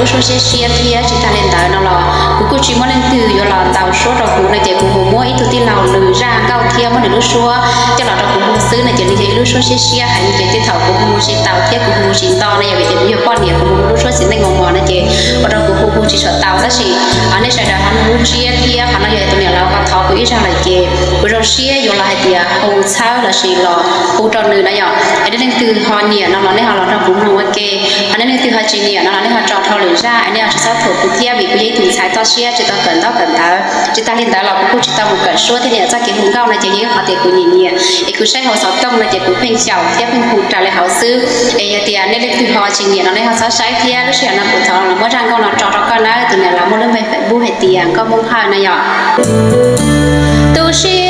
lub suab siab siab thiab tsis tag li ntawd no los kuv kuj tsis muaj leej twg yuav los ntaus suab rau kuv no ces kuv mus muab ib tug tij laug nws zaj nkauj thiab muab nws lub suab coj los rau kuv hu xwb no ces nws yog ib lub suab siab siab heev ces tej thaum kuv hu tsis tau thiab kuv hu tsis nto no yog vim tias kuv yog poj niam kuv mus hu lub suab txiv neej mos mos no ces ua rau kuv hu hu tsis tshua tau tab sis nej sawv daws ho nug lub ntsiab thiab qhov no yog tus niam laus ho thov kuv ib zaug lawm ces kuv zoo siab yuav los hais tias hu txhawb los sis los hu rau nws no yom. Es nej leej twg ho nyiam no los nej ho los nrog kuv mloog ua ke, ho nej leej twg ho tsis nyiam no los nej ho tso dhau lwm zaj es nej ho tsis txhob thuam kuv thiab vim kuv yog ib tug ntxhais toj siab tsis tau kawm ntaub kawm ntawv. Tsis tag li ntawd los kuv kuj tsis tau mus kawm suab thiab niam txoj kev hu nkauj no ces yog ib qhov tias kuv nyiam nyiam es kuv saib hauv xov tooj no ces kuv pheej caum thiab pheej hu raws li hauv xwb. Es yog tias nej leej twg ho tsis nyiam no nej ho txhob saib thiab lub sij hawm no kuv thov los muab zaj nkauj no tso rau koj nawb. Tus niam laus muaj lub npe Facebook hais tias Nkauj Hmoob Hawj no yom. Tu siab